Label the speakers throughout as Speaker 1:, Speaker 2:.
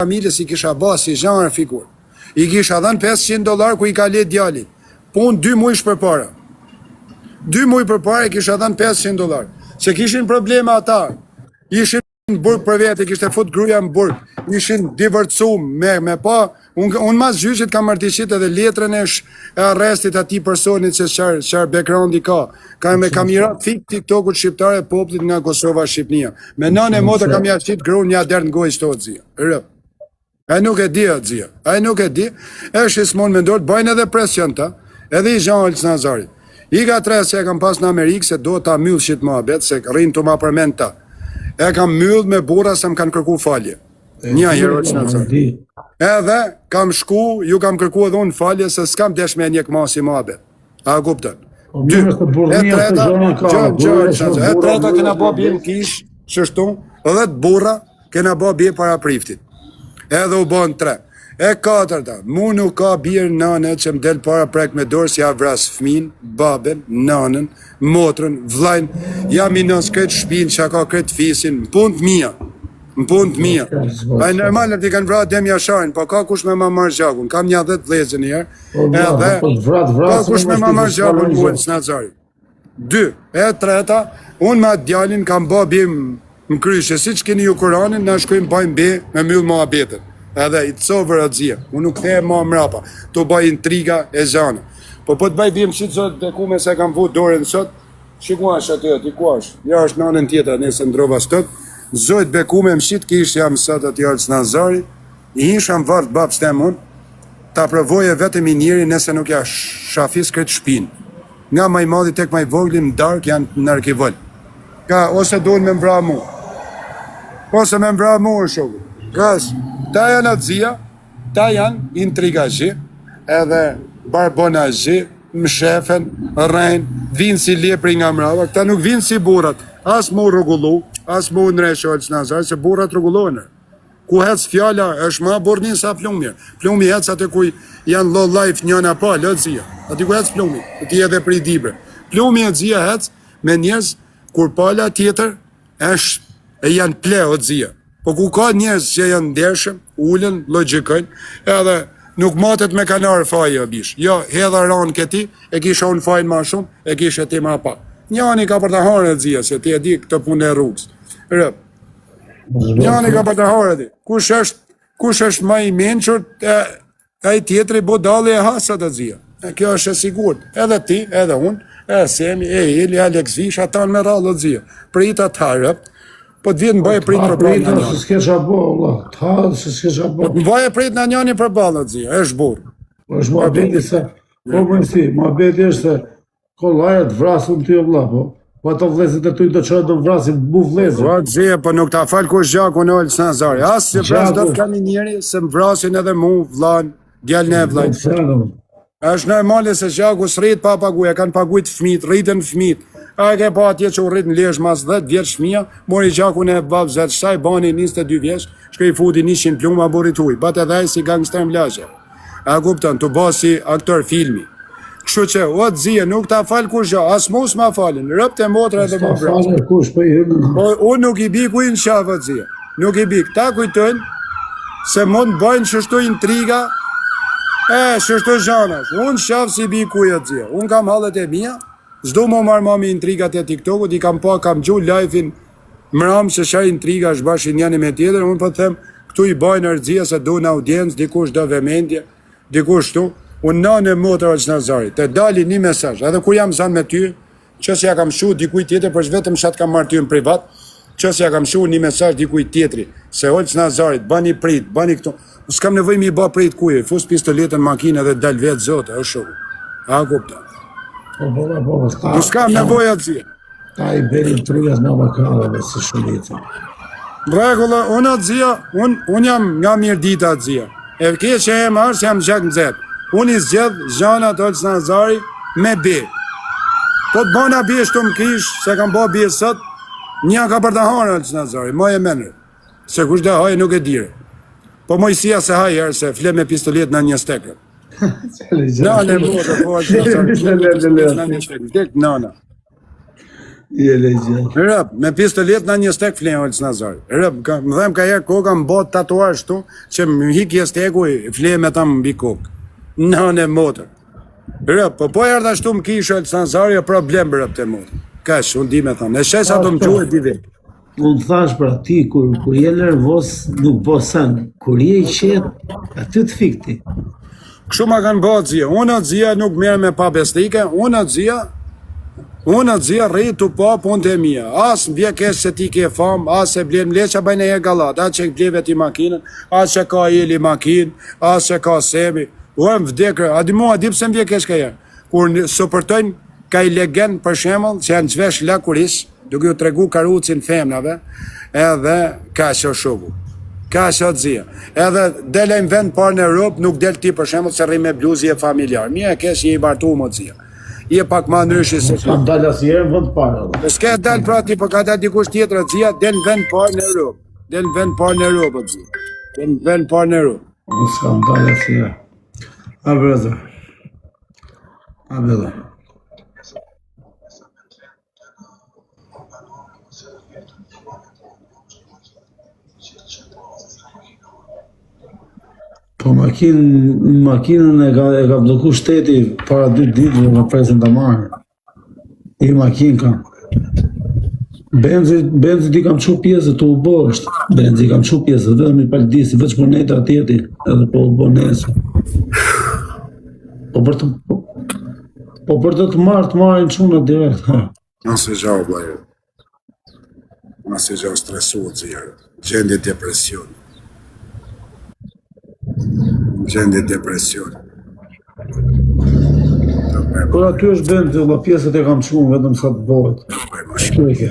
Speaker 1: Familjes i kisha ba si zhanër figur. I kisha dhënë 500 dollar ku i ka le djalit. Pun dy mujsh përpara. Dy muj përpara i kisha dhënë 500 dollar. Se kishin probleme ata. Ishin në burg për vete, kishte fut gruaja në burg. Ishin divorcu me me pa. Unë un mas gjyqit kam marrë qit edhe letrën e, sh, e arrestit atij personit se çfarë çfarë backgroundi ka. Ka me kam i ra fik TikTokut shqiptar e popullit nga Kosova Shqipnia. Me nënë e motër kam ja qit gruan ja dert në gojë çto xia. Rëp. Ai nuk e di atë xia. Ai nuk e di. Është i smon mendor, bëjnë edhe presion ta. Edhe i Jean Olc Nazarit. I ka tre se e kam pas në Amerikë se do ta mbyll shit muhabet se rrin tu ma përmend ta. E kam mbyll me burra se më kanë kërku falje. Një herë Olc Nazari. Edhe kam shku, ju kam kërku edhe unë falje se s'kam desh me njek masi muhabet. A kupton?
Speaker 2: Po Dy.
Speaker 1: E treta, gjë, gjë, gjë, e treta kena bo bje në kish, qështu, dhe të burra kena bo bje para priftit. Edhe u bon tre. E katërta, mu nuk ka bir nëne që më del para prek me dorë si ja vras fmin, babën, nënën, motrën, vllajn, ja minos krejt shpin që ka krejt fisin, në punë të mia. Në punë të mia. Ai normal ti kanë vrarë Adem Jasharin, po ka kush me ma marr gjakun. Kam një 10 vëllezër një herë.
Speaker 2: Po,
Speaker 1: Edhe
Speaker 2: po vrat vrat.
Speaker 1: Ka kush me ma marr gjakun mua Nazari. Dy, e treta, unë me atë djalin kam bë be në kryshe, siç keni ju Kuranin, na shkojmë bajmë be me myll muhabetin. Edhe it's over atë zia. Unë nuk kthehem më mrapa. Tu bëj intriga e zana. Po po të bëj be më shit sot dhe ku me se kam vu dorën sot, Shi ku është aty, aty ku është? Ja është në anën tjetër, nëse ndrova sot. Zojt bekume më shit kish jam sot aty Olc Nazari. I hisha në varr të babës tem unë, ta provoje vetëm i njeri nëse nuk ja shafis krejt shpinë. Nga ma i madhi tek ma i vogli në darkë janë në arkivol. Ka ose duhen me m'vra mu. Ose me m'vra mu o shoku. Gas, ta janë atë zia, ta janë intrigaxhi, edhe barbonaxhi, mshefen, rrejnë, vinë si lepri nga mrapa, këta nuk vinë si burrat, as mu rregullu, as mu ndresh Olc Nazar, se burrat rregullohen. Ku hec fjala është ma burrni sa plumi. Plumi hec aty ku janë low life njëna palë, o zia. Aty ku hec plumi, ti edhe pri dibre. Plumi e zia hec me njerëz kur pala tjetër është e janë ple o zia. Po ku ka njerëz që janë ndershëm, ulen, logjikojnë, edhe nuk matet me kanar faji o bish. Jo, hedha ranë këti, e kisha unë fajin ma shumë, e kisha ti ma pak. Njani ka për të harë e zia, se ti e di këtë punë e rrugës. Rëp. Njani ka për të harë aty. Kush është, kush është ma i mençur, e, ai tjetri budalli e ha sot atë zia. E kjo është e sigurt. Edhe ti, edhe unë, e Semi, e Eli, Alex Visha, tanë me radhë atë zia. Prita të harë, po të vjetë në bëje prit
Speaker 2: Ta
Speaker 1: për ballë
Speaker 2: prita
Speaker 1: në
Speaker 2: se
Speaker 1: njani.
Speaker 2: s'ke qa bo, valla. Ta se s'ke qa bo.
Speaker 1: Po të bëje prit në njani për ballë atë zia, është burrë.
Speaker 2: Po është muhabeti se, po më si, muhabeti është se kollaj të vrasin ty o vlla, po. Po ato vëllezërit e tu do çojnë do vrasin bu vëllezër.
Speaker 1: Po zia, po nuk ta fal kush gjakun e Olc Nazari. As që vras do
Speaker 2: Gjaku.
Speaker 1: të kam njeri se më vrasin edhe mu, vllan, djalin e vllajt.
Speaker 2: Fjalën.
Speaker 1: Është normale se gjaku s'rrit pa pagu, e kanë pagujt fëmijët, rriten fëmijët. A e ke pa atje që u rrit në Lezhë mas 10 vjeç fëmia, mori gjakun e babës vet, sa i bani 22 vjeç, shkoi i futi 100 pluma burrit huj. Bat edhe ai si gangster në lagje. A kupton, tu bë si aktor filmi. Kështu që, o të zije, nuk ta fal kush gjë, as mu s'ma falin, rëpt e motra edhe
Speaker 2: S'ta
Speaker 1: më vrasë.
Speaker 2: falë kush po i hyn.
Speaker 1: Po unë nuk i bi kuj në qafë atë zije. Nuk i bi. Këta kujtojnë se mund bëjnë qështu intriga, e qështu gjanash. Unë në qafë si bi kuj atë zije. Unë kam hallet e mia, s'du më marrë ma me intrigat e TikTokut, i kam pa, kam gju live-in mram se çfarë intriga është bashin njëri me tjetrin, unë po të them, këtu i bajnë ërdzia se do në audiencë, dikush do vëmendje, dikush tu, unë nanë e motra Olc Nazarit, të dali një mesazh, edhe kur jam zanë me ty, që se ja kam shu dikujt tjetër, për vetëm që atë kam marrë ty në privat, që se ja kam shu një mesazh dikujt tjetri, se Olc Nazarit, bani prit, bani këtu, unë s'kam nevojë mi bë prit kuje, fus pistoletën në makinë edhe dal vetë zotë, është shumë. A kupton?
Speaker 2: Po po po po. Ta,
Speaker 1: Unë s'kam nevojë atë zia.
Speaker 2: Ta i bëri intrigat me avokado si shumica.
Speaker 1: Rregull, unë atë zia, unë un jam nga Mirdita atë zia. E keqe e më është jam gjak nxehtë. Unë i zgjedh gjanat Olc Nazari me be. Po të bëna be shtu më kish, se kam bë be sot, një ka për të harë Olc Nazari, më e menër. Se kush do hajë nuk e dire. Po Mojsia se haj herë, se fle me pistolet në një stekër. Nana e motë, po Olc Nazari, fle me pistolet në një stekër. Vdek nana.
Speaker 2: Je legjend.
Speaker 1: Rëp, me pistolet në një stek fle Olës Nazari. Rëp, ka, më dhem ka herë koka më bot tatuazh këtu, që më hik jesteku i fle me ta mbi kokë. Nënë e motër. Rëp, po po erdha ashtu më kishë Olës Nazari, o problem rëp të motër. Kash, unë di me thonë. E sheh sa do më gjuhe di vetë.
Speaker 2: Unë thash pra ti, kur, kur je nervoz, nuk bo sen. Kur je i qetë, aty të fikti.
Speaker 1: Kështu ma kanë bërë xia. Unë xia nuk merr me pabesnike, unë xia Unë xia rri tu pa punët e mia. As më vjen keq se ti ke famë, as e blen mle që bëjnë e gallat, as që bleve ti makinën, as që ka Eli makinë, as që ka Semi. Ua më vdekë, a di mua, a di pse më vjen keq ka herë. Kur suportojnë ka i legen për shembull që janë zhvesh lakuris, duke ju tregu karucin femnave, edhe kaq o shoku. Kaq o xia. Edhe del ai në vend parë në Europë, nuk del ti për shembull se rri me bluzë je familjar. Mirë e keq je i martuar mo xia. Je pak më ndryshe se
Speaker 2: S'kam dalë asnjëherë në vend parë.
Speaker 1: Po s'ke dal pra ti, po ka dal dikush tjetër, xia del në vend parë në Europë. Del në vend parë në Europë, xia. Del në vend parë në Europë.
Speaker 2: Unë s'kam dalë asnjëherë. A brother. A brother. Po makinë, makinën e ka, e ka blloku shteti para dy ditëve në presin ta marrë. I makinë ka. Benzi, Benzi i kam çu pjesë të u bë është. Benzi i kam çu pjesë vetëm i paldisi, veç moneta atje ti, edhe po u bë nesër. Po për të po, po për të të marrë, të marrin çuna direkt. Ha.
Speaker 1: Nëse gjau, vllai. Nëse gjau stresuat zjarë. Gjendje depresion. Gjendje depresion.
Speaker 2: Po aty është Benzi, valla pjesët e kam çuar vetëm sa të bëhet. Kështu e ke.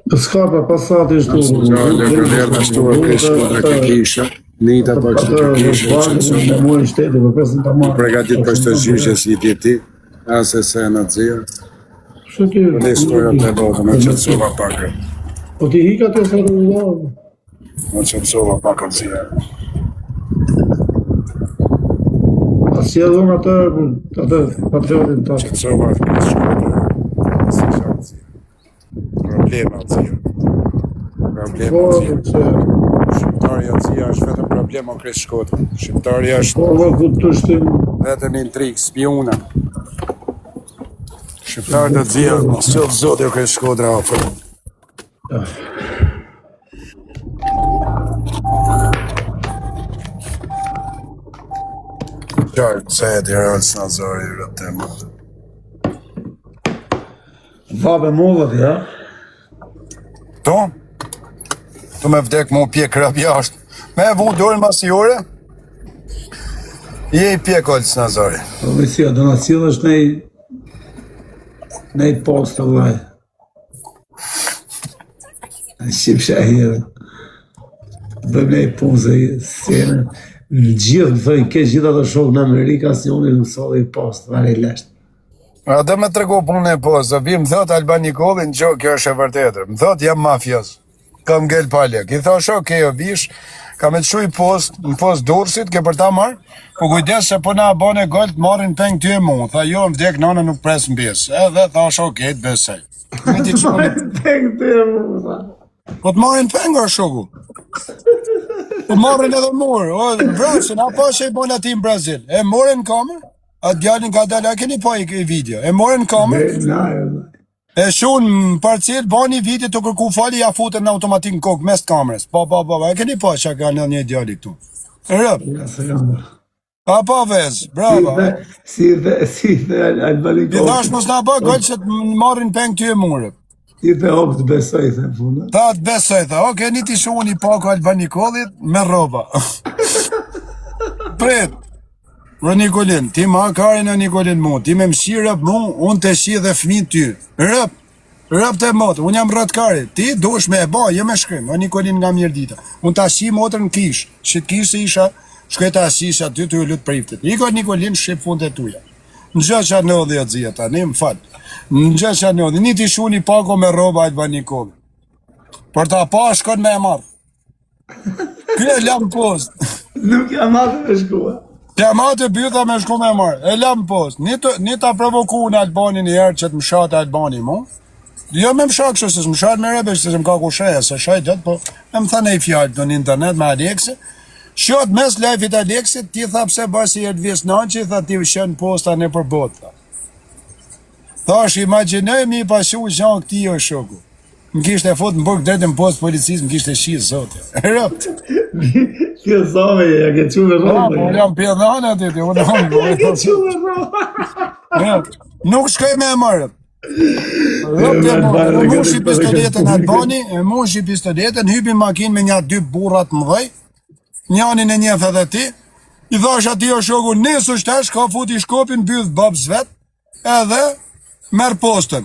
Speaker 2: Po s'ka pa Passati është
Speaker 1: tu. Ashtu e kesh kundra ke kisha. Nita pa kështu ke kisha.
Speaker 2: Në muajin shteti, po presin ta marrë.
Speaker 1: Pregatit për këtë gjyqe si i ti. Ase se në xia.
Speaker 2: Kështu ti.
Speaker 1: Ne stoja të botën, më qetësova pak.
Speaker 2: Po ti hik aty sa të vëllai.
Speaker 1: Më qetësova pak atë xia.
Speaker 2: A si edhe unë atë, atë patriotin
Speaker 1: ta. Qetësova këtë shkotë. Se sa xia. Problema xia. Problema
Speaker 2: Po,
Speaker 1: xia.
Speaker 2: që,
Speaker 1: Shqiptari xia është vetëm problem o kres shkotë. Shqiptari është
Speaker 2: po, po, ku të shtim,
Speaker 1: vetëm intrig, spiuna. Shqiptarët e xia, mos qoftë zoti o kres shkodra afër. Qartë, se e tjera së nazari, rëtë e madhe.
Speaker 2: Vabe mollët, ja?
Speaker 1: To? Tu me vdek mu pjek rëp jashtë. Me e vu dorën mas i ore, je i pjek Olës Nazari.
Speaker 2: Po, me si, do na sjellësh nej, nej post, vllai. Në shqip shahirë. Bëjmë nej punë se se në gjithë më thënë, ke gjithë ato shokë në Amerikë, asnjëri nuk solli post, vari lesht.
Speaker 1: A do me tregu punën e post, vi më thot Alban Nikollin, gjë, kjo është e vërtetë. Më thot jam mafioz. Kam ngel pa lek. I thash, ok, o vish, kam e çuj post, në post Durrësit, ke për ta marr, po kujdes se po na bën gol të marrin peng ty e mu. Tha, jo, më vdek nëna nuk pres mbes. Edhe thash, ok, të besoj. Me ti çuni.
Speaker 2: Peng ty e mu, tha.
Speaker 1: Po të marrin peng o shoku. Po marrin edhe mor, o vrasin, apo që i bën aty në Brazil. E morën kamer, A djalin ka dalë, a keni pa i, i video? E morën kamer, e shun në parcel, bani video të kërku falje, ja futën në automatik në kokë, mes të kamerës. Po, po, po, e keni pa që ka në një djali këtu. Rëp,
Speaker 2: Ja, se kam.
Speaker 1: a pa vez, bravo.
Speaker 2: Si dhe, si dhe Albani
Speaker 1: I thash mos na bë gol se të marrin peng ty e murë.
Speaker 2: Si dhe hop të besoj, the në fund.
Speaker 1: Tha të besoj, tha, ok, një t'i shuan i pako Alban Nikollit me rroba. Pret, Bro Nikolin, ti ma karin e Nikolin mu, ti me më shi rëp mu, unë të shi dhe fëmijë ty. Rëp, rëp të motë, unë jam rrët kari, ti dush me e ba, jo me shkrim, o Nikolin nga Mirdita. Unë ta shi motrën në kish, shit kish se isha, shkoj ta shish aty të u lut priftit. Iko Nikolin, shqip fundet e tuja. Në gjë që ndodhi o xia tani, më fal. Në gjë që ndodhi, një t'i shuni pako me rroba Alban Nikollin. Për ta pa shkon me e marr. Ky e lam post.
Speaker 2: Nuk jam atë me shkua.
Speaker 1: T'ja mate bytha me shku me marrë, e lam post, një, të, një ta provoku në Albanin një herë që të më shatë Albani mu, jo me më sha kështu, se s'më shatë me rebe, se s'më ka ku sheja, se shaj dot, po me më thënë e fjalë në internet me Aleksin, Shot mes live-it Aleksit, ti tha pse bërë si Elvis Nanqi, tha ti shën posta në për botë, tha. Thash, imagjinoj mi pasu gjan këti o shoku. Më kishte fut në burg drejt në post policisë, më kishte shi zoti. Ropt.
Speaker 2: Ti e zove, ja ke çu me
Speaker 1: rroba. Po jam pjedhane aty, ti unë jam.
Speaker 2: Ja ke çu me rroba.
Speaker 1: Nuk shkoj me e marrë. Ropt e marrë, e mushi pistoletën Albani, e mushi pistoletën, hypi makinë me nja dy burra të mëdhej. Njanin e njeh edhe ti. I thash atij o shoku, nesër tash ka futi shkopin byth babs vet. Edhe merr postën.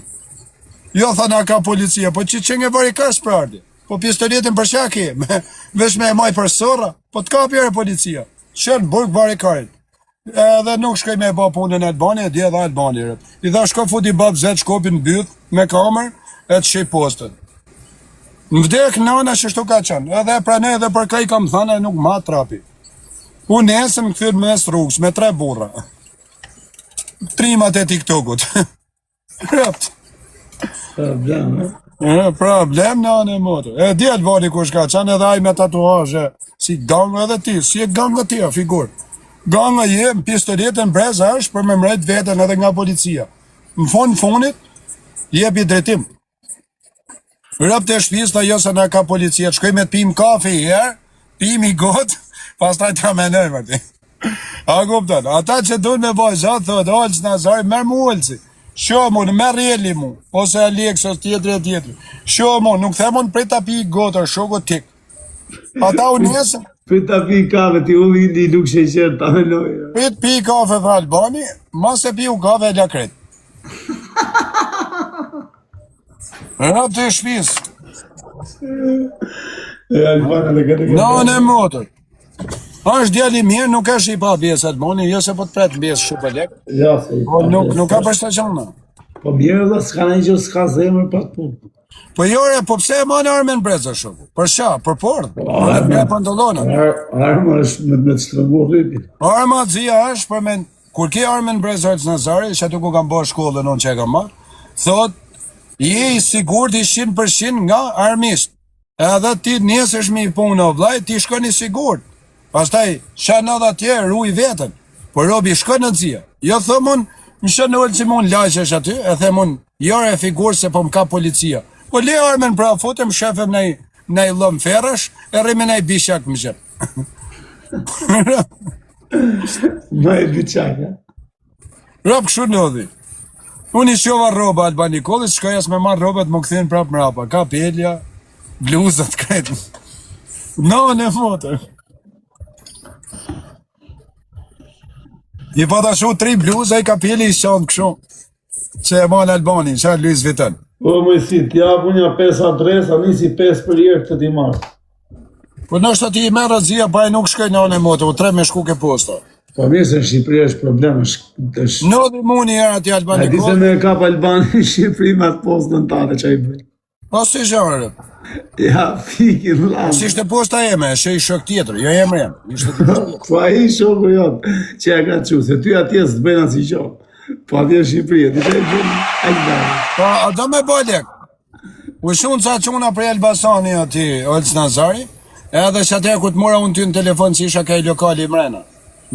Speaker 1: Jo tha na ka policia, po që që nge bëri kës për ardi. Po pistoletën për çka ke? Me, veç me e maj për sorra, po të kapi ere policia. Qenë burg bari karit. Edhe nuk shkoj me e ba punën e Albani, e di edhe Albani. Rëp. I tha shko futi babë zet shkopin byth me kamer e të shej postën. Më vdek nana që shtu ka qenë, edhe e pranoj edhe për kaj kam thënë e nuk ma trapi. Unë nesër më kthyer mes rrugës me tre burra. Trimat e TikTokut. Rëpt.
Speaker 2: Problem,
Speaker 1: eh? E, problem në anë e motër. E di Albani kush ka qenë edhe ai me tatuazhe, si ganga edhe ti, si e ganga ti, a figurë. Ganga je, në pistoletën brez është për me mrejt veten edhe nga policia. Në fund fundit, jepi drejtim. Robt e shpisë, tha jo se na ka policia, të shkoj me të pim kafe i herë, pim i gotë, pastaj ta menojmë aty. A kupton, ata që duan me bë zot, thotë, Olc Nazari, merr mu Olci. Shoh mu, merr Eli mu, ose Alex, ose tjetri e tjetri. Shoh mu, nuk them unë prit ta pi gotër, shoku tik. Ata u nesër.
Speaker 2: Prit ta pi kafe, ti ulli një lugë sheqer, ta menoj.
Speaker 1: Prit pi kafe, tha Albani, mos e piu kafe e la krejt. Robt e shpis.
Speaker 2: E Albani dhe këtë
Speaker 1: këtë. Në në motër. Është djalë i mirë, nuk është i pa besë Albani, jo se po të pret në besë shumë për lek.
Speaker 2: Ja, se i
Speaker 1: Po nuk nuk ka për stacion.
Speaker 2: Po mirë edhe s'ka ndonjë gjë, s'ka zemër pa të punë.
Speaker 1: Po jo, re, po pse e man armën brez shoku? Për çka? Për pordh? Po, për me pantallona.
Speaker 2: Arma është me me të shtrëngu rripin.
Speaker 1: Arma xia është për me Kur ke armën brez Olc Nazari, që aty ku kam bërë shkollën unë që e kam marrë, thot, je i sigurt i 100% nga armiqt. Edhe ti nisesh me i punë o vllai, ti shkon i sigurt. Pastaj çka ndodh atje, ruaj veten. Po robi shkon në xia. Jo them unë, më shën Olci mu në laqe është aty, e them unë, jo e figurë se po më ka policia. Po le armën pra futem shefem në në i llom ferrash, e rri me naj bishak më xhep.
Speaker 2: Ma e biçak, ha?
Speaker 1: Rob kështu ndodhi. Unë i shova rroba Alban Nikollit, shkoj as me marr rrobat, më kthyen prap mrapa. Kapelja, bluzat krejt. No, në motër. I pata shu tri bluza i kapeli i shanë kështu. Që e man Albanin, që Louis Vuitton.
Speaker 2: Po më si, t'ja bu një pesë adresa, nisi pesë për herë të t'i marrë.
Speaker 1: Po nështë ti i merr zia, pa e nuk shkoj në anë e motë, u tre me shku ke posta.
Speaker 2: Po mirë se në Shqipëri është problem, është...
Speaker 1: është... Ndodhi mu një herë aty Albani
Speaker 2: A di se me e kap Albani në Shqipëri me atë postën tate që i bëj.
Speaker 1: Po si zhore.
Speaker 2: Ja, fiki
Speaker 1: vlla. Si ishte posta eme, është i shok tjetër, jo emri jem. Ishte
Speaker 2: Po ai shoku jot që ja ka çu, se ty atje s'të bëjnë asnjë gjë. Po atje në Shqipëri, ti të bën
Speaker 1: Albani. Po a do me bë lek? U shun ca çuna prej Elbasani aty, Olc Nazari, edhe që atëherë kur të mora unë ty në telefon që isha ke lokali mrena,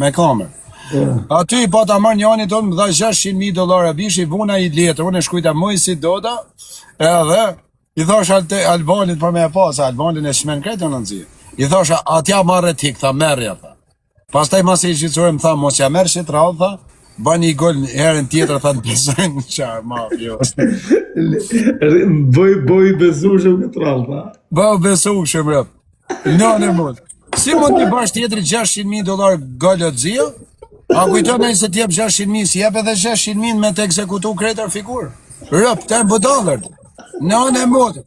Speaker 1: me kamerë. Po. Aty i pata marrë njani tonë, më dha 600.000 dollara bish, i vuna i letër, unë e shkujta Mojsi Doda, edhe i thosha Alte, Albanit për me e pas, Albanin e shmen krejt në nëzirë. I thosha, atja marrë tik, tha merrja, tha. Pastaj masi i shqetësoi më tha mos ja merr shit radhë tha, bën një gol herën tjetër tha të besojnë çfarë ma jo.
Speaker 2: Bëj bëj besueshëm këtë radhë tha.
Speaker 1: Bëj besueshëm rep. No në mund. Si mund t'i bash tjetrit 600.000 dollar gol o xio? A kujton ai se t'jep 600.000, si jep edhe 600.000 me të ekzekutu krejt figurë. Rëp, të budallër. Në në mund.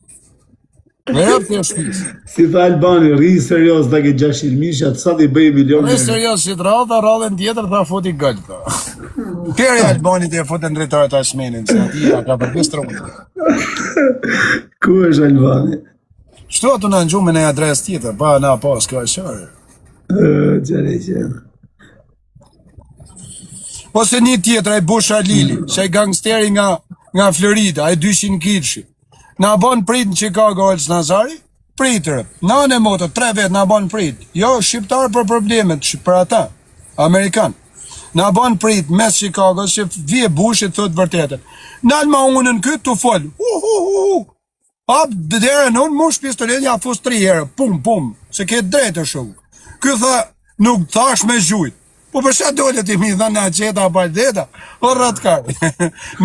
Speaker 1: Rëp të
Speaker 2: shtëpisë. Si tha Albani, rri serioz ta ke 600 mijë, atë sa ti bëj milion.
Speaker 1: Rri serioz si të radhë, radhën tjetër tha futi gol. Tha. Keri Albanit e futën drejtorët Asmenin, se ati ja ka për
Speaker 2: trunë. Ku është Albani?
Speaker 1: Shtu atu në gjumë në adresë tjetër, pa na pas ka
Speaker 2: qarë. Ë, gjere gjere.
Speaker 1: Ose një tjetër, ai Bush Halili, mm. që ai gangsteri nga, nga Florida, ai 200 kilshi. Na bon prit në Chicago, Olc Nazari, pritër. Nanë e motër, tre vetë na bon prit. Jo, shqiptar për problemet, për ata, amerikan. Na bon prit mes Chicago, që vije Bushi thot vërtetën. Nal ma unën këtë të fol. Hu, hu, hu, hu. Hap derën unë, mush pistoletën, ja fus tri herë, pum, pum, se ke drejtë shumë. Ky tha, nuk thash me gjujt. Po për çka dole ti mi tha na qeta pa deta, o rrat kar.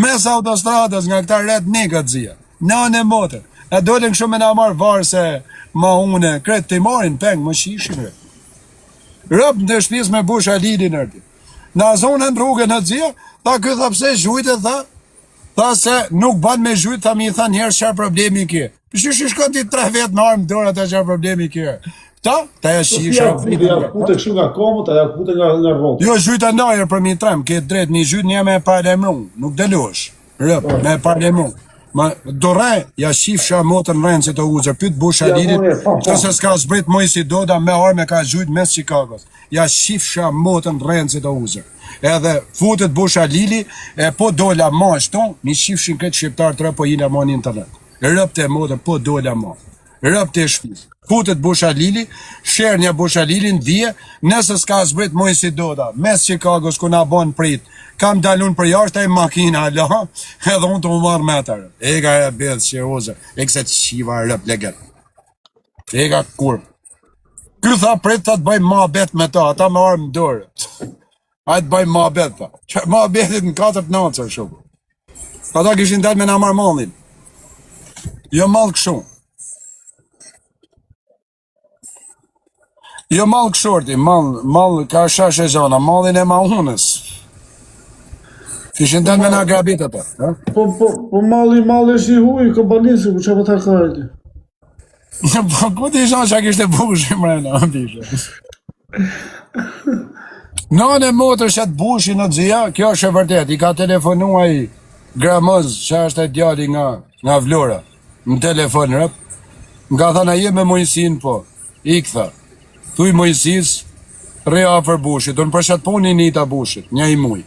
Speaker 1: Mes autostradës nga këta redneck-at zia. Nanë e motër. Na dolën kështu me na marr varë se ma une, kret të marrin peng, më shishin re. Rob në shtëpisë me Bush Halilin erdhi. Na zonën rrugën në zia, tha ky tha pse gjujtë tha, Tha se nuk ban me gjujt, tha mi tha njerë çfarë problemi ke. Qysh i shkon ti tre vetë me armë dorë ata çfarë problemi ke. Ta, ta ja
Speaker 2: po shisha. Ja fute, ja fute kështu nga komët, ja fute nga nga rrota.
Speaker 1: Jo gjujta ndajë për mi trem, ke drejt mi gjujt një me paralajmëru, nuk dëlosh. Rëp, po. me paralajmëru. Ma do re, ja shifsha motën rrenë që të uzër, pyet Bush Halilit, po, po. se s'ka zbrit Moisi Doda me armë ka gjujt mes Chicagos. Ja shifsha motën rrenë që të uzër. Edhe futet Bush Halili, e po dola ma ashtu, mi shifshin këtë shqiptar të po jina ma në internet. Rëpte e motër, po dola ma. Rëpte e shpis. Futet Bush Halili, sherr një Bush Halilin, vije, nëse s'ka zbrit Moisi Doda, mes Chicagos ku na bon prit, kam dalun për jashtë e makina, la, edhe unë të më marrë me atër. E ka e bedhë që e ozër, e këse të shiva rëp leget. E ka kurë. Ky tha prit tha të bëj muhabet me ta, ata me armë në dorë. Ai të bëj muhabet tha. Që muhabetit në katër të natës shumë. Ata kishin dalë me na marr mallin. Jo mall kështu. Jo mall kështu, mall, mall ka shash e gjana, mallin e maunës. Kishin dalë me na grabit ata.
Speaker 2: Ha? Po, po, po malli, malli është i huaj, kompanisë, ku çfarë po ta ka ti?
Speaker 1: Po ku ti isha çka kishte Bushi mrena, bishe. Nënë e motër që atë Bushi në xhia, kjo është e vërtet, i ka telefonu ai Gramoz, që është ai djali nga nga Vlora, në telefon rëp. Më ka thënë a je me Moisin po. Ik tha. Thuj Moisis, rri afër Bushit, unë për qatë punë i nita Bushit, një i muj.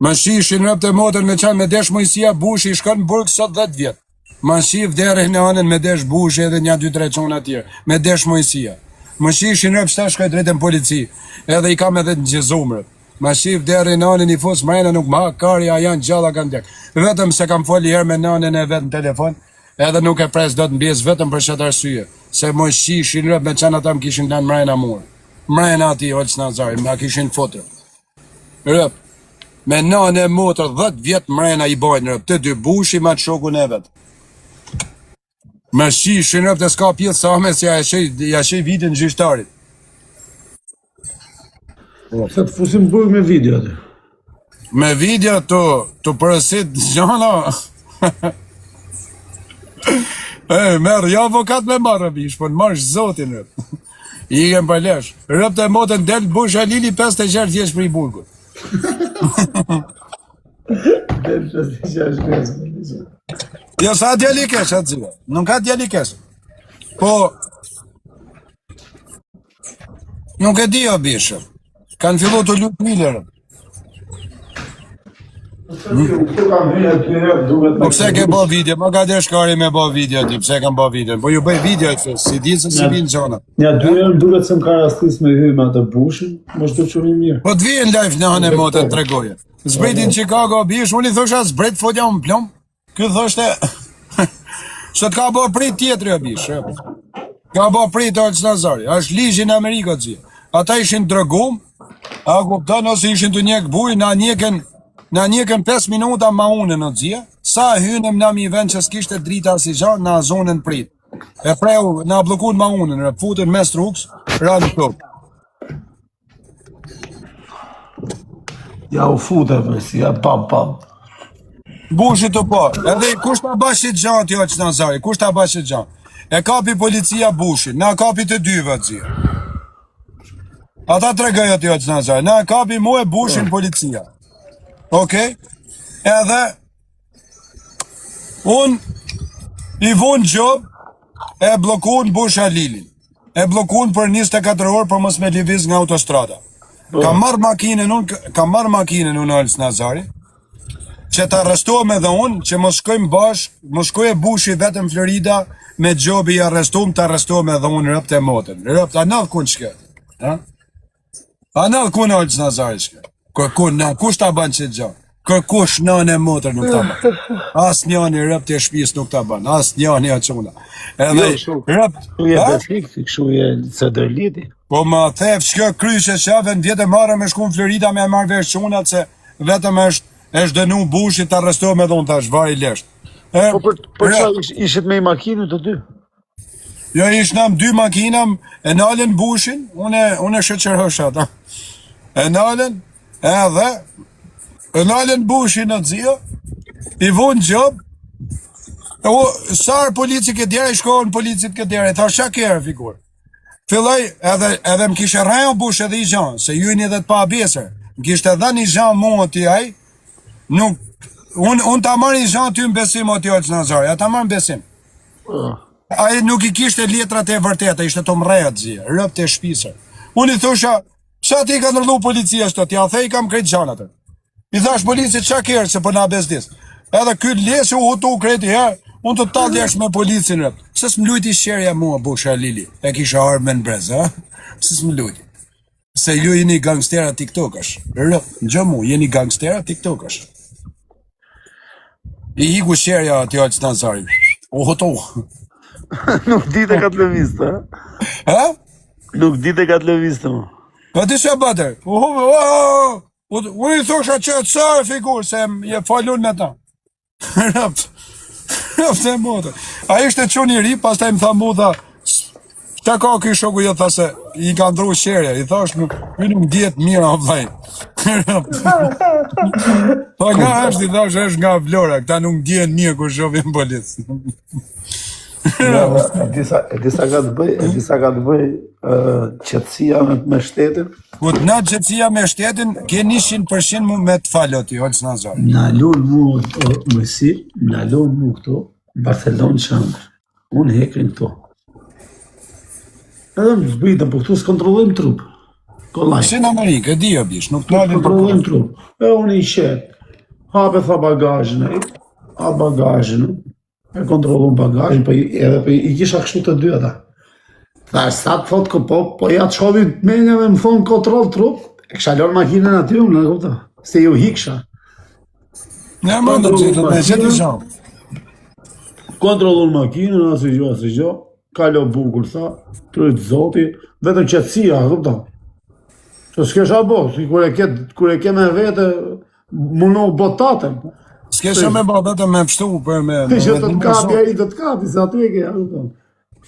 Speaker 1: Më shishin rëp të motër me qanë me desh Moisia Bushi i shkon në burg sot 10 vjet. Më shif derë në anën me desh Bushi edhe një 2 3 çuna tjerë. Me desh Moisia. Më shishin rëp shta shkoj drejt në polici. Edhe i kam edhe të ngjezum rëp. Më shif derë në anën i fus mrena nuk më ha kari a janë gjalla kanë dek. Vetëm se kam fol një herë me nënën e vet në telefon, edhe nuk e pres dot në besë vetëm për çat arsye, se më shishin rëp me qenë ata më kishin lënë mrena mua. Mrena atij Olc Nazari, më kishin futur. Rëp. Me nanë e motër 10 vjet mrena i bajnë rëp, të dy Bushi me atë shokun e vet. Me shishin rëp të s'ka pjesë sa me si ja shej, ja shej vitin gjyqtarit.
Speaker 2: Se të fusim burg me video aty.
Speaker 1: Me video të, të përësit gjana. e, merr, jo avokat me marrë, bish, po në marrë zotin, rëp. I ikem për lesh. Rëp të motën del Bush Halili 56 vjeç prej burgut.
Speaker 2: Del 56 vjeç.
Speaker 1: Jo sa djali kesh atë zia. Nuk ka djali kesh. Po Nuk e di o bishë. Kanë fillu të lutë Millerën. Po pse ke bo video? Ma ka desh kari me bo video ti, pse kam bo video? Po ju bëj video se si din se si vin
Speaker 2: gjona. Nja dy herë më duket se më ka rastis me hy me atë Bushin, mos do çuni
Speaker 1: mirë. Po të vjen live në hënë e motë të tregoje. Zbriti në Chicago, bish, unë i thosha zbrit fotja unë plom. Ky thoshte se të ka bo prit tjetri o bish. Ka bo prit Olc Nazari. Është ligji në Amerikë atë. Ata ishin drogum, a kupton ose ishin të njek buj, na njeken na njeken 5 minuta ma unë në xia. Sa hynem në një vend që s'kishte drita asnjë gjë, na zonën prit. E preu, na bllokun ma unën, e futën mes rrugës, ra në tokë.
Speaker 2: Ja u fute për si, ja pam pam.
Speaker 1: Bushi të po, edhe kush ta bash qit gja ti Olc Nazari, kush ta bash qit gja? E kapi policia Bushin, na kapi të dyve atë zia. Ata tregoj aty Olc Nazari, na kapi mua e Bushin policia. Okej? Edhe unë i vunë gjobë e bllokun Bush Halilin. E bllokun për 24 orë për mos me lëviz nga autostrada.
Speaker 2: Po.
Speaker 1: Kam marrë makinën unë, kam marrë makinën unë Ols Nazari, që të arrestohem edhe unë, që mos shkojmë bashkë, mos shkojë Bushi vetëm Florida me gjobi i arrestum, të arrestohem edhe unë rëptë e motën. Rëptë, a nëdhë kun shkë? Ha? A nëdhë kun Ols Nazari shkë? Kërkun, na, kush ta bën qët gjë? Kërkush nënë e motër nuk ta bën. As njani rëptë e shtëpisë nuk ta bën. As njani a çuna. Edhe
Speaker 2: Jo, kështu.
Speaker 1: rëpt,
Speaker 2: Kështu je
Speaker 1: ha?
Speaker 2: besnik, kështu je cedërliti.
Speaker 1: Po më thef që kjo kryshe qave në vjetë e marrë me shku në Florida me e marrë vesh çunat se vetëm është është dënu Bushi të arrestohem edhe unë tash vari lesht. E,
Speaker 2: Po për për
Speaker 1: rëp,
Speaker 2: çfarë ish, ishit me i makinë të dy?
Speaker 1: Jo ishnam dy makina, e nalën Bushin, unë unë e shoqërosha ata. E nalën edhe e nalën Bushin në xhio, i vunë gjob. E u sa herë polici këtë djere, i shkohën policit këtë djere, i thash çka kërë figur. Filloj edhe edhe më kishte rrejë Bush edhe i gjan, se ju jeni edhe të pabesër. Më kishte dhënë një gjan mua ti ai, nuk unë un ta marr një gjan ty në besim o ti Olc Nazari, ja ta marr në besim.
Speaker 2: Po.
Speaker 1: Ai nuk i kishte letrat e vërteta, ishte të mrejat gjë, rëpt e shpisër. Unë i thosha, pse ti i ka ndërllu policia shto, t'ja the i kam krejt gjanat. I thash policit çka kërë se po na bezdis. Edhe ky lesi u hutu krejt i herë, unë të talljesh me policin rëp. Pse s'më lujti sherja mua Bush Halili? E kisha armë në brez, ha? Pse s'më lujti? Se ju jeni gangstera TikTokësh. Rëp, gjë mu, jeni gangstera TikTokësh. I iku sherja aty Alc Nazari. U hutu.
Speaker 2: Nuk dite ka të lëvizte, ha?
Speaker 1: Ha?
Speaker 2: Nuk dite ka të lëvizte, më.
Speaker 1: Po ti çfarë bëtë? U hu, u, u, u, i thosha që të sa figur se je falun me ta. Rapt. Rapt e motë. A ishte çun i ri, pastaj më tha mu tha, Çka ka ky shoku jo tha se i ka ndru sherja, i thash nuk, ky nuk dihet mirë o vllai. Po nga është i thash është nga Vlora, këta nuk dihen mirë kur shohin polic.
Speaker 2: Ja, e disa e disa ka të bëj, e disa ka të bëj ë qetësia me, me shtetin.
Speaker 1: Ku të na qetësia me shtetin, ke 100% mu me të falë ti, Olc Nazar.
Speaker 2: Na lun mu o, Mësi, na lun mu këtu, në Barcelonë që unë hekrin këtu. Edhe më zbritëm, po këtu s'kontrollojmë trup. Kollaj.
Speaker 1: Si në Amerikë, e di o bish, nuk të nalin për
Speaker 2: Kontrollojmë trup. E unë i qetë. Hape tha bagazhin, e hap bagazhin. E kontrollon bagazhin, po i- edhe po i kisha kështu të dy ata. Thash, sa të thot ko, po, po ja të shohin të menja dhe më thonë kontroll trup, e kisha lënë makinën aty unë, e kupton? Se ju hiksha.
Speaker 1: Ne më do të gjithë, me gjithë gjë.
Speaker 2: Kontrollon makinën, asë gjë, asë gjë, kalo bukur, tha, tryt zoti, vetëm qetësia, e kupton? Se s'kesha bo, si kur e ke, kur e ke me vete, Muno botatën.
Speaker 1: S'ke që me ba vetëm me pështu për me...
Speaker 2: Ti që të të kapi, ai do të kapi, se aty e ke, a kupton.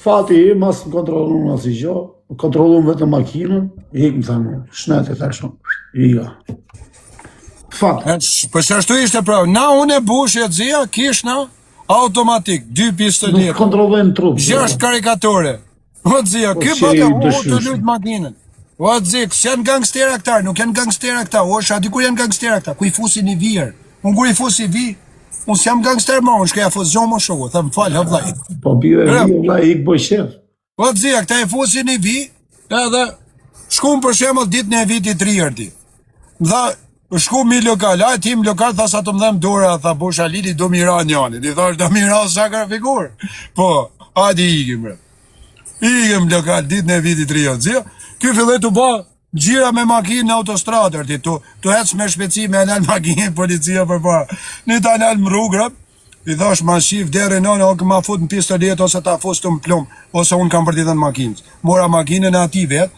Speaker 2: Fati i, mas më kontrollon asnjë gjë, kontrollon vetëm makinën, ik më thanë, shnet e tash. Ika. Fat.
Speaker 1: Po që ashtu ishte pra, na unë e Bush e Xia, kish na, automatik, dy pistoletë.
Speaker 2: Nuk kontrollojnë trup.
Speaker 1: Gjashtë karikatore. O Xia,
Speaker 2: Po,
Speaker 1: ky
Speaker 2: si
Speaker 1: bëtë
Speaker 2: i
Speaker 1: u të
Speaker 2: dëshirshëm.
Speaker 1: lujt makinën. O Xia, s'janë gangstera këta, nuk janë gangstera këta. O a di kur janë gangstera këta? Ku i fusin një vijër. Unë kur i fusi vi, unë s'jam gangster më, unë shkoj ja fus gjo më shoku, them fal, ha vllai.
Speaker 2: Po bie
Speaker 1: Rep.
Speaker 2: vi vlla ik bëj qef.
Speaker 1: O Xia, këta i fusin një vi, edhe shkum për shembull ditën e vitit të ri erdi. Më tha, shku mi lokal, a tim lokal, tha sa të më dhem dora, tha Bush Halili, do mira njanit. I thash, do mira sa ka figur. Po, hajde ikim, bre. Ikim lokal, ditën e vitit të ri, o Xia. Ky filloi të bë xhira me makinë në autostradë, erdi, tu, tu ec me shpejtësi me nal makinë policia përpara. Një ta nal në rrugë, rëp, I thash ma shif derën nënë o ma fut në pistolet ose ta fus të në plumb ose unë kam për t'i dhënë makinës. Mora makinën e atij vet,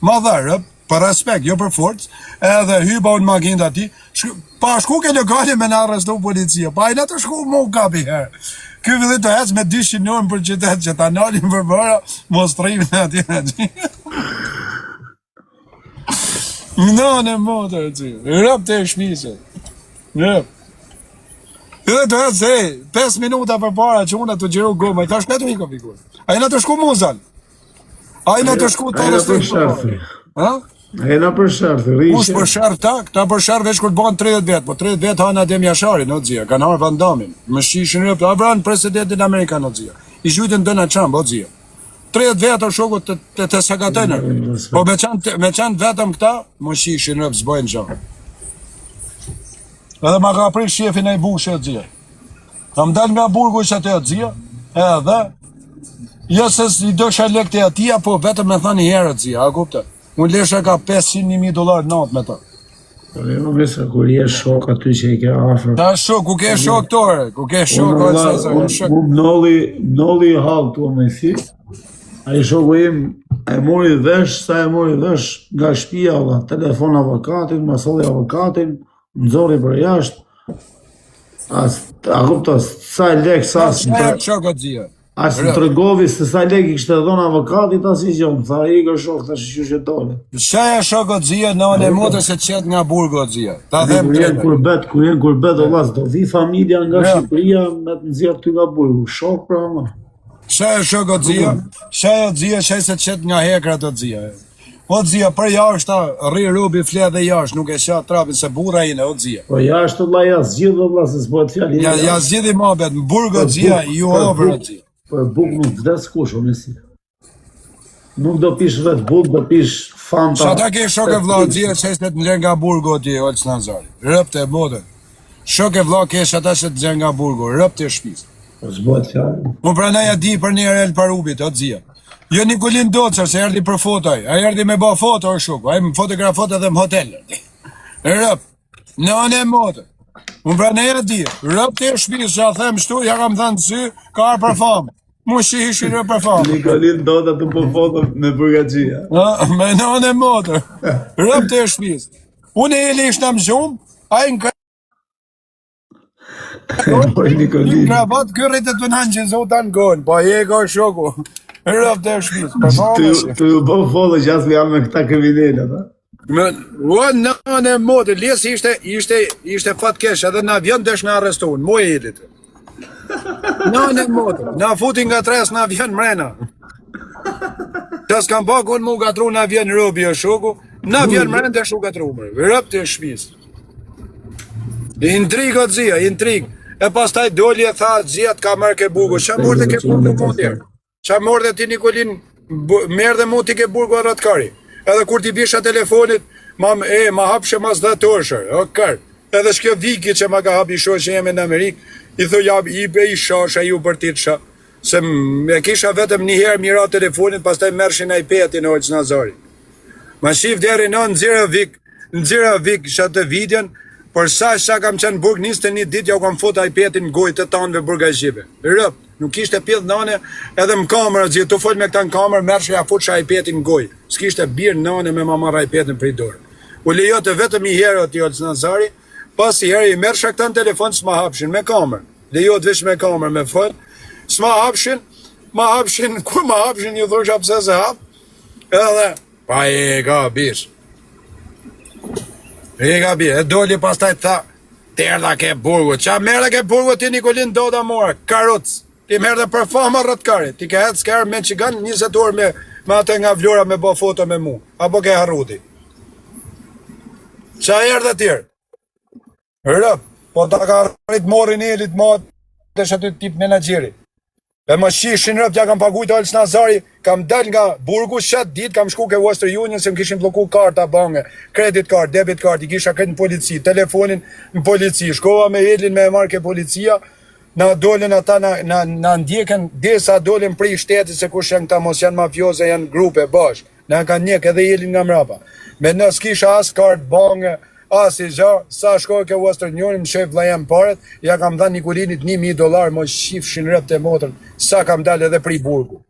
Speaker 1: ma dha rëp, për respekt, jo për forcë, edhe hypa unë makinë të atij, shk pa shku ke lokali me na arrestu policia, pa i na të shku mu kapi herë. Ky filloi të ecë me 200 normë për qytet që ta nalin përpara, mos të atje. Nënë e motër, ci. Rëp të e shmisë. Rëp. Edhe të ecë, hej, 5 minuta përpara që unë të gjiru goma, i thash këtë iko fikur. A jena të shku muzan? A jena të shku të
Speaker 2: Ai na për sherr.
Speaker 1: Ha?
Speaker 2: Ai na për sherr, rri.
Speaker 1: Kush për sherr ta? Këta për sherr veç kur të bëhen 30 vjet, po 30 vjet hanë Adem Jasharin, o xia, kanë harë Van Damin. Më shishin rëp, a vranë presidentin amerikan o xia. I gjujtën Donald Trump o xia. 30 vetë o shoku të të, të sakatojnë. Po me qenë me qenë vetëm këta, më shishin rëp s'bojnë gjë. Edhe ma ka prish shefin e i bushë e xia. Kam dal nga burgu që atë e xia, edhe jo se i dosha lekët e atij, po vetëm me thënë një herë xia, a kupton? Unë lesha ka 500.000 dollar natë me të.
Speaker 2: Po jo, më se kur je shok aty që i ke
Speaker 1: afër. Ta shok, ku ke shok tore, ku ke shok,
Speaker 2: o sa sa shok. Unë nolli, nolli hall tu më si. Ai shoku im e mori vesh, sa e mori vesh nga shtëpia valla, telefon avokatin, ma solli avokatin, më nxori për jashtë. As, a kupton, sa lek sa
Speaker 1: sa shok o xia.
Speaker 2: As më tregovi se sa lek i kishte dhënë avokatit asnjë gjë, më tha ik o shok tash qysh e
Speaker 1: dole. Shaja shok o xia në anë e motës se qet nga burgu o xia. Ta them
Speaker 2: kur jenë kurbet, kur jenë kurbet o vlla, do vi familja nga Shqipëria me të nxjerr ty nga burgu. Shok pra më.
Speaker 1: Shaja shok o xia, shaja xia, shaj se qet nga hekrat o xia. O xia, për jashtë, rri robi fle dhe jashtë, nuk e qa trapin se burra jene, o
Speaker 2: xia. Po jashtë vlla ja zgjidh vlla se s'bëhet
Speaker 1: fjalë. Ja ja zgjidhi mohabet, në burg o xia, ju over o
Speaker 2: xia. Për buk nuk vdes kush o mesi. Nuk do pish vetë buk, do pish
Speaker 1: fanta. Sa ta ke shok e vlla xia, se të nxjerr nga burgu o ti Olc Nazari. Rëpt e botën. Shok e vlla ke ata që të nxjerr nga burgu, rëpt e shtëpisë.
Speaker 2: Po s'bëhet
Speaker 1: fjalë. Unë prandaj ja di për një herë parubit, o xia. Jo Nikolin Doca se erdhi për foto ai. Ai erdhi me bë foto o shoku. Ai më fotografot edhe në hotel. Rëp. Në anë e motër. Unë prandaj ja di. Rëp të shtëpisë, ja them shtu, ja kam thënë sy, ka ardhur për famë. Mu shi ishin rëp për
Speaker 2: famë. Nikolin Doca të po foto me burgaxhia.
Speaker 1: Ë, me nënë e motër. Rëp të shtëpisë. Unë e Eli ishte në gjumë, ai në
Speaker 2: Po Nikolin.
Speaker 1: Një kravat ky rritet të nanë që zota në gol, po e ka shoku. Rëp të
Speaker 2: shtëpisë. Për famë. Të të u bë foto që as jam me këta kriminelë,
Speaker 1: ata. Më, ua nënë e motër, lesi ishte ishte ishte fat keq, edhe në avion desh na arrestuan, moj Elit. Nënë e motër, na futi nga tres në avion mrena. Të s'kam pa kun mu gatru në avion robi o shoku, në avion mrena desh u gatru mërë. Rëp të shtëpisë. Intrig o xia, intrig. E pastaj doli e tha xia të ka marrë ke burgu. Ç'a morde ke burgu po tjerë? Ç'a morde ti Nikolin? Merr dhe mu ti ke burgu arrat kari. Edhe kur t'i bisha telefonit, ma e ma hapshe mas 10 orëshër. O kër. Edhe shkjo Viki që ma ka hap i shoqë jeme në Amerikë, i thu ja i be i shosha ju bërtitsha. Se e kisha vetëm një herë mira telefonit, pastaj merrshin iPad-in o Nazari. Ma shif deri në nxjerrë vik, nxjerrë vik që atë videon, por sa sa kam qenë në burg 21 ditë ja u kam fut iPad-in në gojë të tanëve burgaxhive. Rëp, nuk kishte pidh nane, edhe në kamerë, gjithë tu fol me këta në kamerë, merrsha ja futsha iPad-in në gojë. S'kishte bir nane me ma marr iPad-in prej dorë. U lejote vetëm një herë o Olc Nazari, pas një herë i merrsha këta në telefon s'ma hapshin me kamerë. Lejohet veç me kamerë me fol. S'ma hapshin, ma hapshin, kur ma hapshin ju thosha pse se hap. Edhe, pa e ka bish. E ka bish, e doli pastaj tha, të erdha ke burgu, qa merë ke burgu ti Nikolin Doda mora, karuc, ti merë dhe për fama rrët kari, ti ke hecë kërë me qigan 20 orë me, me atë nga Vlora me bo foto me mu, apo ke harru ti. Qa erdhe tjerë? Rëp, po ta ka rrit morrin Elit ma të aty tip menaxheri. E më shishin rëp, ja kam pagujt Olc Nazari, kam dal nga burgu, qatë ditë kam shku ke Western Union se më kishin bloku karta banke, credit card, debit card, i kisha këtë në polici, telefonin në polici, shkova me Elin me e marrë ke policia, na dolën ata na, na, na ndjekën, derisa dolën prej shtetit se kush janë këta, mos janë mafioze, janë grupe bashkë. Na kanë njek edhe Elin nga mrapa. Me në s'kisha as kartë banke, as i gja, sa shkoj ke Western Union, më shoj vlla jem paret, ja kam dhënë Nikolinit 1000 dollar, mos shifshin rëpt e motrën, sa kam dalë edhe prej burgu.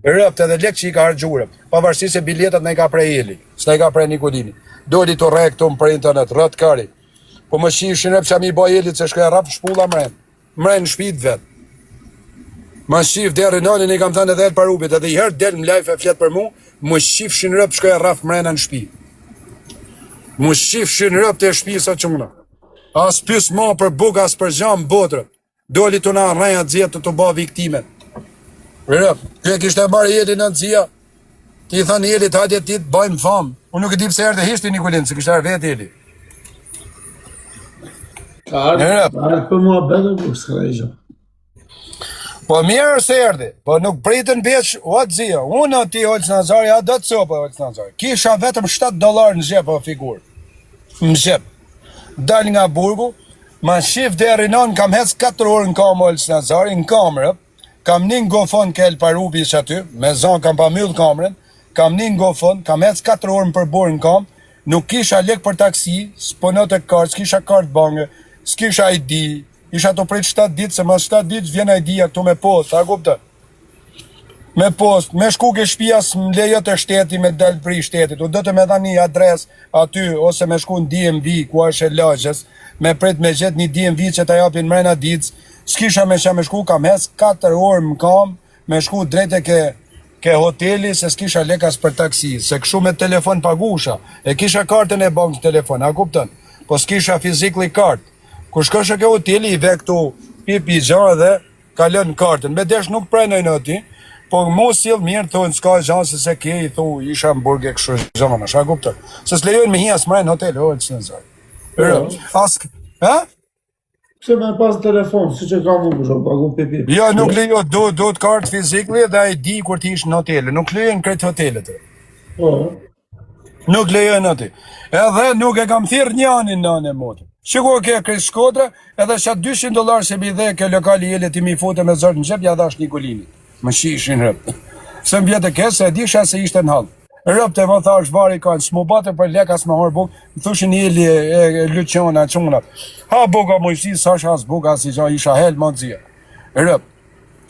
Speaker 1: Rëpt edhe lek që i ka harxhu rëpt, pavarësisht se biletat na i ka pre Eli, s'na i ka pre Nikolini. Doli të rre këtu për internet, rrët kari. Po më shifshin rëpt që mi bë Elit se shkoj rrap shpulla mren. Mren në shtëpi të vet. Ma shif derri nënën i kam thënë edhe El Parubit, edhe i herë del në live e flet për mu, më shifshin rëp shkoj e rraf mrena në shtëpi. Më shifshin rëp të shtëpisë o çuna. As pys ma për buk, as për gjam botrë. Doli të na rreja xia të të bë viktime. Rëp, ky e kishte marrë Elin në xia. Ti i thënë Elit, hajde ti të bëjmë famë. Unë nuk e di pse erdhi hishti Nikolin, se kishte ardhur vetë
Speaker 2: Eli. Ka ardhur, ka ardhur për muhabet apo s'ka gjë.
Speaker 1: Po mirë se erdhi, po nuk pritën veç, o zia, unë aty Olc Nazari, a do të copë Olc Nazari. Kisha vetëm 7 dollar në xhep o figurë. Në xhep. Dal nga burgu, ma shif deri non, kam hec 4 orë në kamë Olc Nazari, në kamerë, kam një ngofon ke El Parubi që aty, me zonë kam pa myll kamerën, kam një ngofon, kam hec 4 orë në përborë në kamë, nuk kisha lek për taksi, s'punote kartë, s'kisha kartë banke, s'kisha ID, Isha tu prit 7 ditë, se mas 7 ditë vjen ID-ja këtu me post, a kupton? Me post, me shku ke shpia s'më lejote shteti me dal prej shtetit, u do të me dhanë një adres aty, ose me shku në DMV, ku është e lagjes, me prit me gjet një DMV që ta japin mrena ditës, s'kisha me qa me shku, kam hec 4 orë më kam, me shku drejt e ke ke hoteli se s'kisha lek as për taksi, se kështu me telefon pagusha, e kisha kartën e bankës në telefon, a kupton? Po s'kisha physically kartë. Kur shkosha ke hoteli i ve këtu pipi gja edhe kalon kartën. Me desh nuk pranojnë aty, po mu sill mirë thonë s'ka gja se se ke i thu isha në burg e kështu gjana, a kupton? Se s'lejojnë me hi as mrena në hotel, o ç'në zot.
Speaker 2: Po.
Speaker 1: As, ha?
Speaker 2: Pse me pas telefon, si që kam unë, për pagu pipi.
Speaker 1: Jo, nuk lejo, do do të kartë physically dhe ID kur ti ish në hotel, nuk lejojnë krejt hotelet.
Speaker 2: Po.
Speaker 1: Nuk lejojnë aty. Edhe nuk e kam thirr njanin në në motë. Shiko ke krejt Shkodra, edhe sa 200 dollar se mi dhe ke lokali i Elit i mi fute me zor në xhep, ja dhash Nikolinit. Më shishin rëp. Se më vjetë ke, se e disha se ishte në hall. Rëp të më thash vari kanë, s'mu bate për lek as me horë buk, më thushin Eli e, e, e Luciana, çunat. Ha buka mojsi, s'ash as buka, as i gja, isha hel më nxia. Rëp.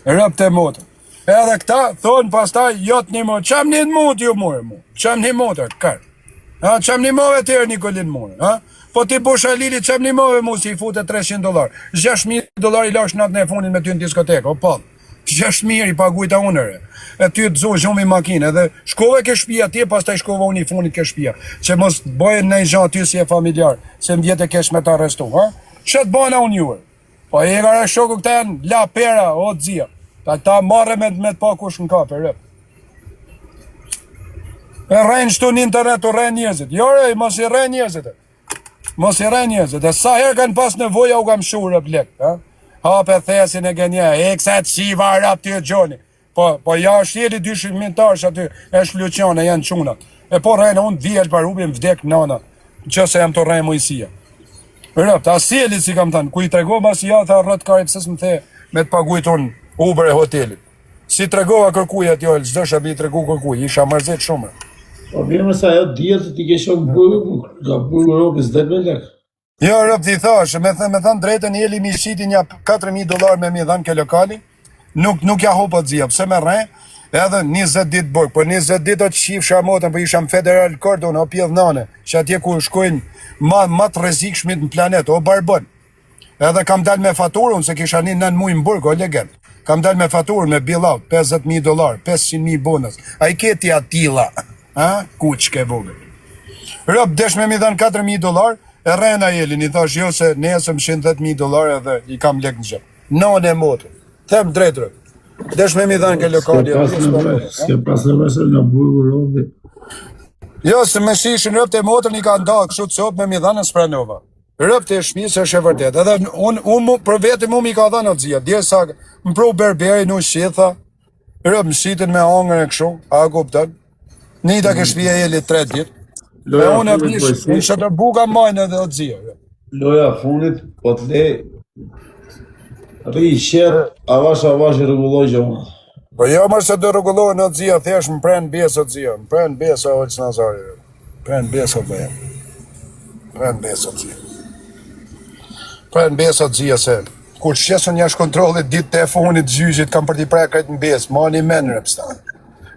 Speaker 1: Rëp të motë. Edhe këta thonë pastaj jo të ndihmoj. Ça më ndihmu ti ju more mu? Ça më ndihmove kar? Ha ça më ndihmove ti Nikolin more, ha? Po ti Bush Halili ça më ndihmove mu si i fute 300 dollar. 6000 dollar i lash natën e fundit me ty në diskotekë, o po. 6000 i pagujta unë re. E ty të zu gjumi makinë edhe shkove ke shtëpia ti pastaj shkova unë i fundit ke shtëpia. Që mos bëjë ndonjë gjë aty si e familjar, se më vjet e kesh me të arrestu, ha? Ç'a të bëna unë juve? Po e ka shoku këta janë la pera, o të zia. Ta ta marrë me, me të pa kush në kape, rëp. E rrenë shtu në internet, u rrenë njerëzit. Jo, re, mos i rrenë njerëzit. Mos i rrenë njerëzit. E sa herë kanë pas nevoja u kam shu rëp lek. Ha? Hape thesin e gënje. E kësa të shiva rëp të gjoni. Po, po ja është jeli dy shëmimtarsh aty, është Luciana, janë çunat. E po rrenë, unë vi El Parubi, më vdek nana, që se jam të rrenë Mojsia. Rëp, ta sjeli si kam thënë, ku i tregova si ja, tha rrët kari, pse s'më the me të pagujt unë Uber e hotelit. Si tregova kërkuj aty, çdo shabi tregu kërkuj, isha mërzit shumë.
Speaker 2: Po mirë se ajo dihet se ti ke qenë në burg, nga burgu robi s'del me lek.
Speaker 1: Jo, rëp, ti thash, me thënë, me thënë drejtën, Eli mi shiti një 4.000 dollar me mi dhënë ke lokali, nuk, nuk ja hupa të zia, pse me rre, edhe 20 ditë burg, po 20 ditë o të shifsha motën, po isha në federal court, unë, o pjedh nane, që atje ku shkojnë ma, ma të rrezikshmit në planet, o barbon. Edhe kam dal me faturë, unë se kisha një nën muj në burg, o legend. Kam dal me faturë, me bill out, 50.000 dollar, 500.000 bonus. A i ke ti atilla, ha? Kuq ke vogël. Rob, desh me mi dhënë 4.000 dollar, e rrena Elin, i thash jo se nesër më shinë 10.000 dollar edhe i kam lek në xhep. Nënë e motër. Them drejt rob. Desh me mi dhënë ke lokali.
Speaker 2: S'ke pas nevojë, s'ke pas nevojë se nga burgu robi.
Speaker 1: Jo, se më shishin rob të motrën i ka nda kështu copë me mi dhënë s'pranova. Rob të shtëpisë është e vërtetë. Edhe unë un, mu- për vete mu mi ka dhënë atë zia. Derisa më pru berberi nuk shitha. Rob më shitën me angër e kështu, a kupton? Nita ke shtëpia e Elit 3 ditë. Dhe
Speaker 2: Loja
Speaker 1: unë e
Speaker 2: fundit
Speaker 1: pish,
Speaker 2: po si.
Speaker 1: unë shëtë buka majnë edhe atë zia.
Speaker 2: Loja fundit, po të le Rri i qetë, avash avash i rregulloj gjëra.
Speaker 1: Po jo më se do rregullohen atë zia, thjesht më pren besë atë zia, më pren besë o Olc Nazari. Pren besë atë zia. Pren besë atë zia. Pren besë atë zia se kur shqesën jashtë kontrollit ditë të fundit gjyqit kam për t'i prerë krejt në besë, mani men repsta.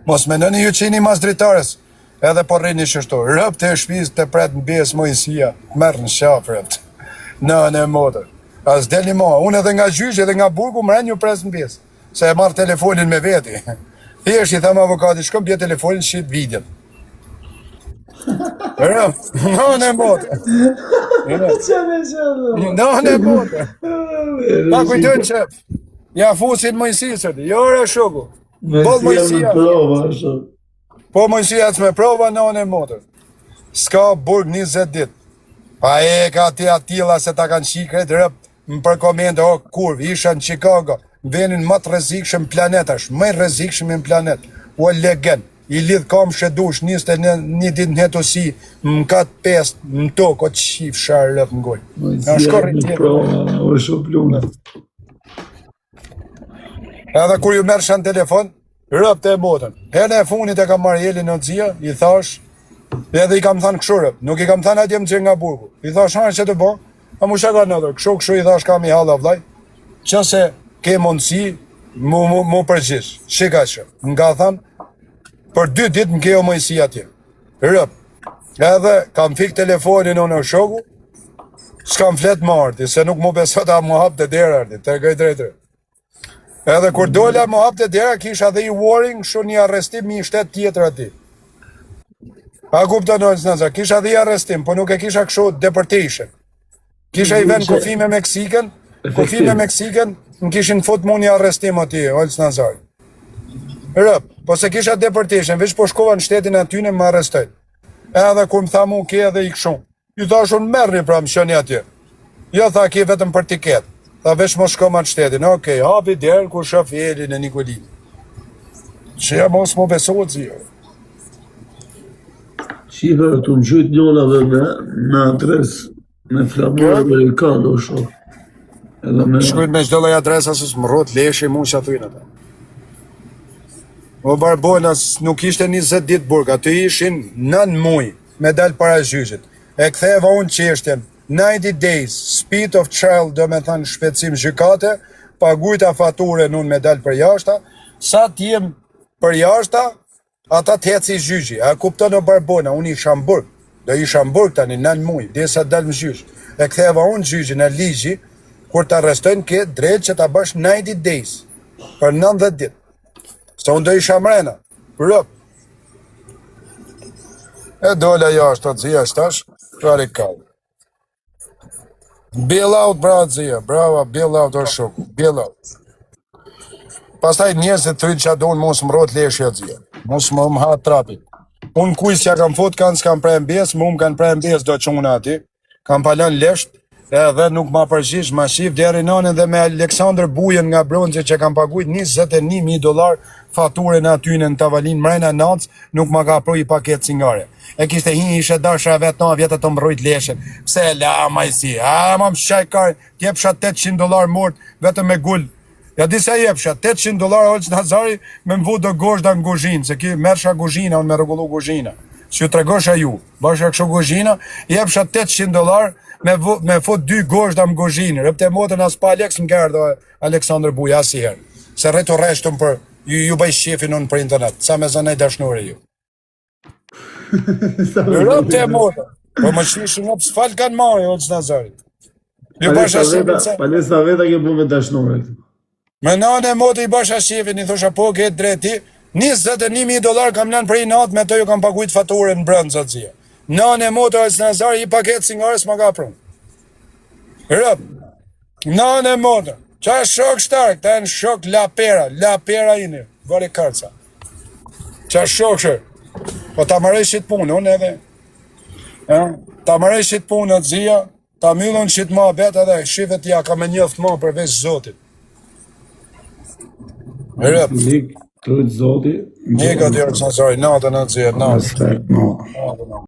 Speaker 1: Mos mendoni ju që jeni mas dritares, edhe po rrini qështu. Rëp të shtëpisë të pret në besë Mojsia, merr në qafë rëpt. Në në motër. As delni mo, unë edhe nga gjyqi edhe nga burgu mren ju pres në besë. Se e marr telefonin me veti. Thjesht i tham avokatit, shkon bje telefonin, shit videon. Rëp, në në motër.
Speaker 2: Çfarë çfarë?
Speaker 1: Në në motër. Ta kujtojnë që ja fusin Mojsisë, jo re shoku.
Speaker 2: Boll
Speaker 1: Mojsia.
Speaker 2: me prova, është.
Speaker 1: Po Mojsia me prova në e motër. S'ka burg 20 ditë. Pa e ka ti atilla se ta kanë qikret rëp më për komente, o kurv, isha në Chicago. venin më të rrezikshëm planet është, më i rrezikshëm në planet. O legen, i lidh kamsh e dush 21 ditë në hetusi, në kat 5 në tokë, o qifsha rëp në gojë.
Speaker 2: Na shkorri tjetër. O shumë pluna.
Speaker 1: Edhe kur ju merrsha në telefon, rëp të e botën. Herën e funit e kam marrë Elin në xia, i thash, edhe i kam thanë kështu rëp, nuk i kam thanë atje më nga burgu. I thash, hanë që të bo, a mu shaka në dhër, kështu kështu i thash kam i halla vllaj, që se ke mundësi, mu, mu, mu përgjigj, shika që, më ka thanë, për dy ditë më ke o mojsi atje. Rëp. Edhe kam fik telefonin unë o shoku, s'kam flet më arti, se nuk më besot a më hapte dera arti, të gëj drejt drejt. Edhe kur dola më hapte dera, kisha dhe i warning, kështu një arrestim një shtet tjetër aty. A kupton Olës Nazar, kisha dhe i arrestim, po nuk e kisha kështu deportation. Kisha i vend kufi me Meksikën, kufi me Meksikën, më kishin fut mu një arrestim aty, Olës Nazar. Rëp, po se kisha deportation, veç po shkova në shtetin atyne më arrestojnë. Edhe kur më tha mu ke edhe i këshu. Ju thash unë merrni pra më shëni atje. Jo tha ke vetëm për tiket. Tha veç mos shko më në shtetin. Okej, hapi derën kur shoh Elin e Nikolin. Që ja mos më besohet zi.
Speaker 2: Shife, të më gjujt njona dhe me, me adres, me flamur amerikan, o shok.
Speaker 1: Edhe me... Shkujt me çdo lloj adresa se s'më rrot leshi mu që aty ata. O Barbona, nuk ishte 20 ditë burg, aty ishin 9 muaj me dal para gjyqit. E ktheva unë çështjen 90 days, speed of trial, do me thënë shpejtësim gjykate, pagujta faturën unë me dal për jashta, sa t'jem për jashta, Ata të eci gjyqi, a kupton o Barbona, unë isha në burg, do isha në burg tani, 9 muaj, derisa dal në gjyq. E ktheva unë gjyqin e ligji, kur të arrestojnë ke drejt që ta bësh 90 days, për 90 ditë. Se unë do isha mrena, rëp. E dola jashtë, atë zia shtash, radikal. Bail out, bravo Zia, bravo, bail out o shoku, bail out. Pastaj njerëzit thonë çka donë mos më rrot leshi atë Zia. Mos më më ha trapi. Unë kuj s'ja kam fut kanë s'kam pre mbes, mu më kanë pre mbes do çuna aty. Kam palën lesht, edhe nuk ma përgjigj, ma shif deri nënën dhe me Aleksandër Bujën nga Bronzi që kam paguajt 21000 dollar faturën aty në tavolin mrena natës, nuk ma ka pru i paket cigare. E kishte hi ishe dasha e vet në vjetë të mbrojt leshin. Pse e la maj si? A ma më shaj kar, t'jepsha 800 dollar mort vetëm me gul. Ja di sa jepsha, 800 dollar Olës Nazari me më vu do gozhda në guzhinë, se ki merrsha guzhina, unë me rregullu guzhina. Si ju tregosha ju, bashka kështu guzhina, jepsha 800 dollar me, vu, me fut dy gozhda në guzhinë. Repte motën as pa Alex më ka Aleksandër Buja asnjëherë. Se rretu rreshtëm për ju, ju bëj shefin unë për internet. Sa me zënej dashnore ju. Rëp të e motër. Po më qishin në s'fal kanë marrë, o që nazarit.
Speaker 2: Ju basha shefin se... Palestra veta ke bu me dashnore.
Speaker 1: Me nanë e motër i basha shefin, i thosha po ke drejti, 21.000 dollar kam lënë për i natë, me to ju kam pagujt faturën në brëndë, zot zia. Nanë e motër o nazari, i paket cigare s'ma ka prunë. Rëp, nanë e motër, qa shok shtarë, këta janë shok lapera, lapera ini, vare kërca. Qa shok shër, po ta marrej shit punë, unë edhe, e, ta marrej shit punë atë zia, ta myllën shit ma bet edhe shifet ja ka me njoft ma përveç zotit.
Speaker 2: Rëp. Lik, të zoti.
Speaker 1: Një ka tjerë, natën atë zia, natën. Respekt,
Speaker 2: natën.